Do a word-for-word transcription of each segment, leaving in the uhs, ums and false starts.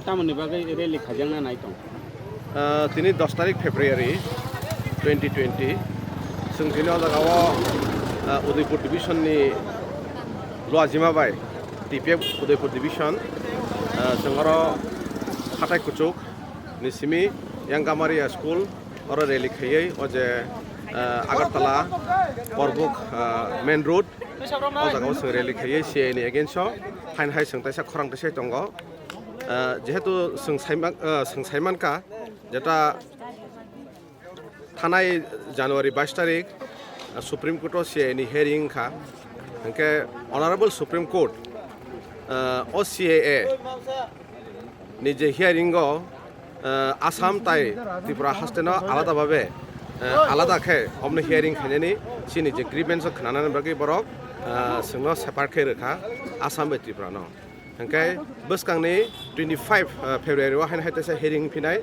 Tamoni bagwi rally khaijakna nai tong? Ah, tini dos tarik February twenty twenty. Chwng tini o jaga o, ah, Udaipur division ni Luajima bai T P F Udaipur division, ah, chwng oro hatai kuchuk ni simi Yang Gamaria school oro rally khaiwi o je, ah, Agartala Korbuk, ah, main road o jaga o chwng rally khaiwi C A A ni against o hain hai chwng taisa khorang taisai tongo. Ah, jehetu chwng saiman, ah, chwng saimankha, jeta thanai January bais tarik, ah, Supreme Court o C A A ni hearing wngkha. Hinkhe Honorable Supreme Court, ah, o C A A ni je hearing o, ah, Assam tai Tripura haste no alada babe, ah, alada khe omni hearing khainani chini je grievance o khnanani bagwi borok, ah, chwngno separate khe rwkha Assam bai Tripura no. Hinkhe bwskangni twenty five, ah, February o haino hai teisa hearing phinai.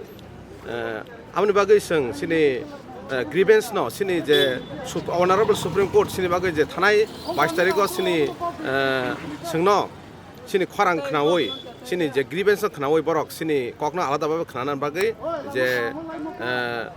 Ah, aboni bagwi chwng chini, ah, grievance no chini je Sup-, Honorable Supreme Court chini bagwi je thanai bais tarikh o chini, ah, chwngno chini khorang khnaui chini je grievance no khnaui borok chini kokno alada babe khnana bagwi je, ah,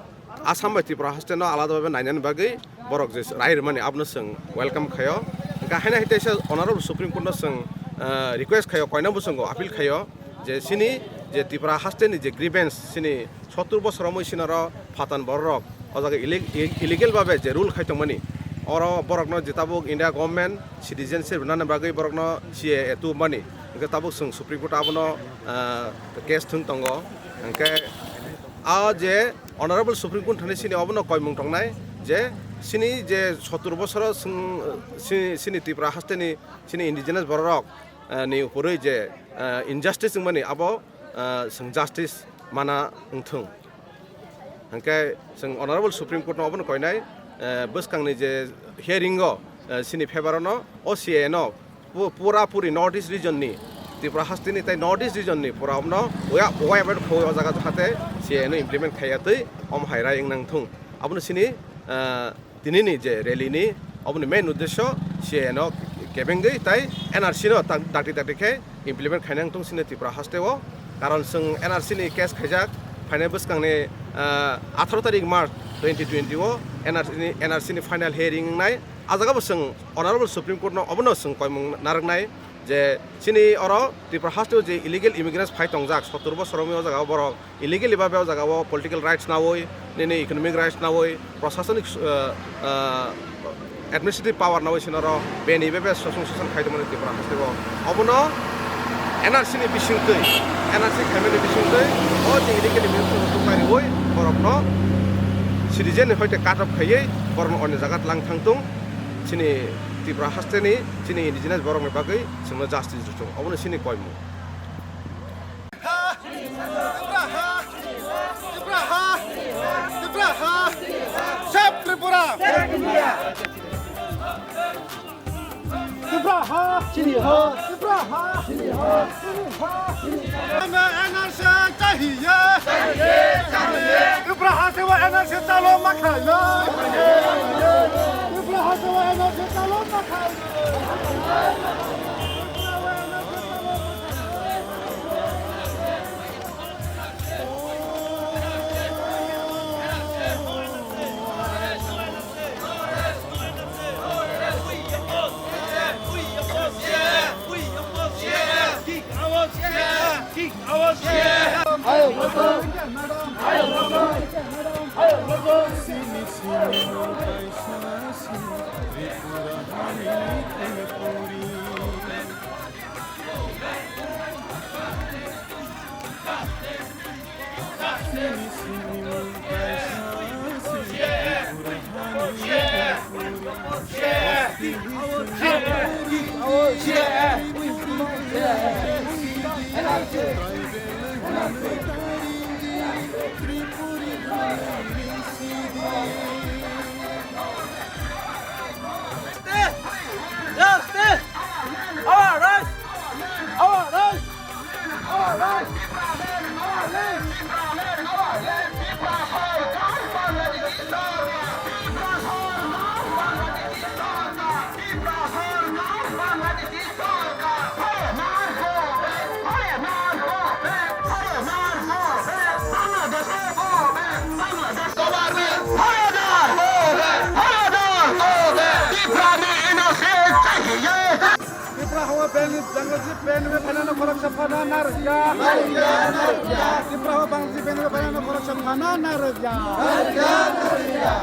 Assam bai Tripura haste no alada babe nainani bagwi borok je rai rwmani abono chwng welcome khaio. Hwnkhe haino hai teisa Honorable Supreme Court no chwng, ah, request khaio, koina bosongo appeal khaio je chini je Tripura haste ni je grievance chini sottur bosor romwi sinaro Patan borok o jaga illeg-, i-, illegal babe je rule khai tongmani oro borokno je tabuk India government citizenship rwnani bagwi borokno C A A tubumani hwnkhe tabuk chwng Supreme Court abono, ah, case thwng tongo. Hwnkhe a je Honorable Supreme Court thani sini obono koimung tongnai je sini je sottur bosoro chwng, si-, sini Tripura hasteni sini indigenous bororok, eh, ni upurui je, eh, injustice wngmani abo, eh, chwng justice mana wngthung. Hwnkhe chwng Honorable Supreme Court no obono koinai, eh, bwskangni je hearing o, eh, sini favour o no o C A A no pu-, pura puri North East region ni, Tripura hasteni tei North East region ni pura omno uya, uya bai khoi o jaga jahate C A A no implement khaiya twi om hai rai wng nang thung. Abono sini, ah, tini ni je rally ni, oboni main uddesho C A A no kebengwi tai N R C no tak-, dakti dakti khe implement khaina wng thung sini Tripura haste o. Karon chwng N R C ni case khaijak phainai bwskangni, ah, atharo tarik March twenty twenty o N R C ni, N R C ni final hearing wngnai. A jaga bo chwng Honorable Supreme Court no obono chwng koimung narwknai je chini oro Tripura haste o je illegal immigrants phai tongjak, sottur bosor romwi o jaga o borok illegally babe o jaga o political rights naui, nini economic rights naui, prosasonik, eh, eh, administrative power naui sini oro beni babe sosong sosong khai tongmani Tripura haste o. Obono N R C ni bisingtwi, N R C khaimani bisingtwi o je illegally immigrants rok tongmani oi borokno citizen ni hoite cut off khaiwi borokno onyo jaga tlang thang tung. Chini Tripura hasteni chini indigenous borokni bagwi chwngno justice rwchung, obono chini koimung. Save Tripura! Tripura ha! Chini ha! Tripura ha! Chini ha! Chini ha! Chini ha! N R C chahiye! Chahiye! Chahiye! Tripura ha se wo N R C chalo ma khaye! Tripura ha se wo N R C chalo ma khaye! Justice! Our rights! Our rights! Our rights! Bangladesh band bai phainano khoroksa phano narwkya. Tripura o Bangladesh band bai phainano khoroksa phano narwkya.